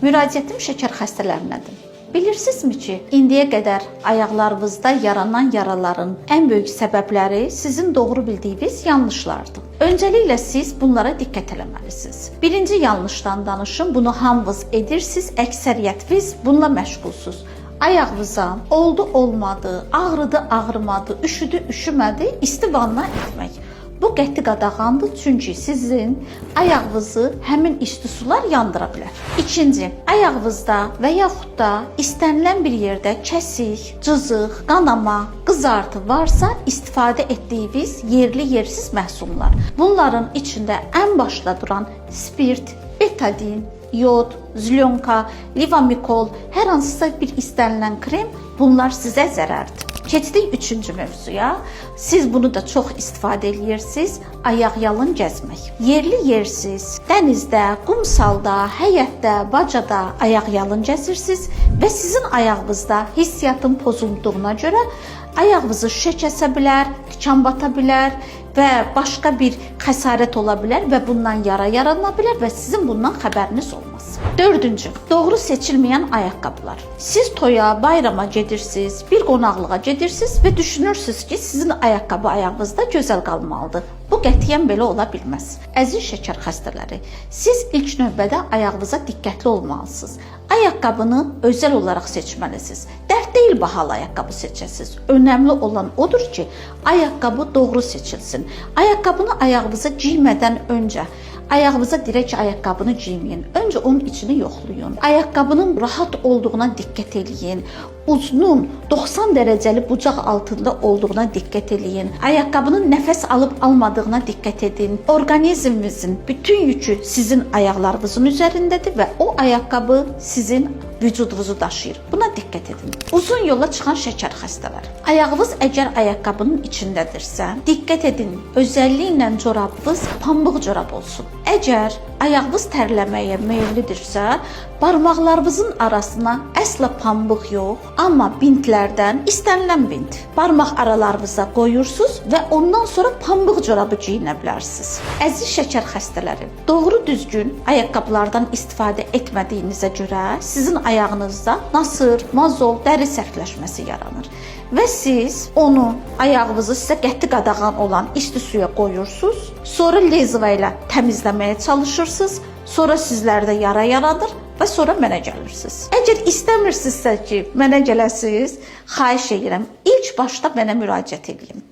Müraciətim şəkər xəstələrinədir. Bilirsinizmi ki, indiyə qədər ayaqlarınızda yaranan yaraların ən böyük səbəbləri sizin doğru bildiyiniz yanlışlardır. Öncəliklə siz bunlara diqqət eləməlisiniz. Birinci yanlışdan danışım, bunu hamınız edirsiniz, əksəriyyətiniz bununla məşğulsuz. Ayağınıza oldu olmadı, ağrıdı ağrımadı, üşüdü üşümədi isti vanna etmək. Bu qəti qadağandır, çünki sizin ayağınızı həmin isti sular yandıra bilər. İkinci, ayağınızda və yaxud da istənilən bir yerdə kəsik, cızıq, qanama, qızartı varsa istifadə etdiyiniz yerli yersiz məhsullar. Bunların içində ən başda duran spirt, betadin, yod, zlyonka, livamikol, hər hansısa bir istənilən krem, bunlar sizə zərərdir. Keçdik üçüncü mövzuya. Siz bunu da çox istifadə eləyirsiniz. Ayaq yalın gəzmək. Yerli yersiz, dənizdə, qumsalda, həyətdə, bacada ayaq yalın gəzirsiniz və sizin ayağınızda hissiyatın pozulduğuna görə ayağınızı şüşə kəsə bilər, tikan bata bilər və başqa bir xəsarət ola bilər və bundan yara yarana bilər və sizin bundan xəbəriniz olmaz. Dördüncü, doğru seçilməyən ayaqqabılar. Siz toya, bayrama gedirsiniz, bir qonaqlığa gedirsiniz və düşünürsünüz ki, sizin ayaqqabı ayağınızda gözəl qalmalıdır. Bu qətiyyən belə ola bilməz. Əziz şəkər xəstələri, siz ilk növbədə ayağınıza diqqətli olmalısınız. Ayaqqabını özəl olaraq seçməlisiniz. Dərd deyil bahalı ayaqqabı seçəsiniz. Önəmli olan odur ki, ayaqqabı doğru seçilsin. Ayaqqabını ayağınıza giymədən öncə ayağınıza direkt ayaqqabını giyməyin. Öncə onun içini yoxlayın. Ayaqqabının rahat olduğuna diqqət eləyin. Uzunun 90 dərəcəli bucaq altında olduğuna diqqət eləyin. Ayaqqabının nəfəs alıb almadığına diqqət edin. Orqanizminizin bütün yükü sizin ayaqlarınızın üzərindədir və o ayaqqabı sizin vücudunuzu daşıyır. Buna diqqət edin. Uzun yola çıxan şəkər xəstələri. Ayağınız əgər ayaqqabının içindədirsə, diqqət edin. Özəlliklə corabınız pambıq corab olsun. Əgər ayağınız tərləməyə meyillidirsə, barmaqlarınızın arasına əsla pambıq yox, amma bintlərdən istənilən bint barmaq aralarınıza qoyursunuz və ondan sonra pambıq corabı geyinə bilərsiniz. Əziz şəkər xəstələri, doğru düzgün ayaqqabılardan istifadə etmədiyinizə görə sizin ayağınızda nasır, mazol, dəri sərtləşməsi yaranır. Və siz onu ayağınızı sizə qəti qadağan olan isti suya qoyursunuz. Sonra lezva ilə təmizləməyə çalışırsınız. Sonra sizlərdə yara yaranır və sonra mənə gəlirsiniz. Əgər istəmirsinizsə ki, mənə gələsiniz, xahiş edirəm, ilk başda mənə müraciət eləyin.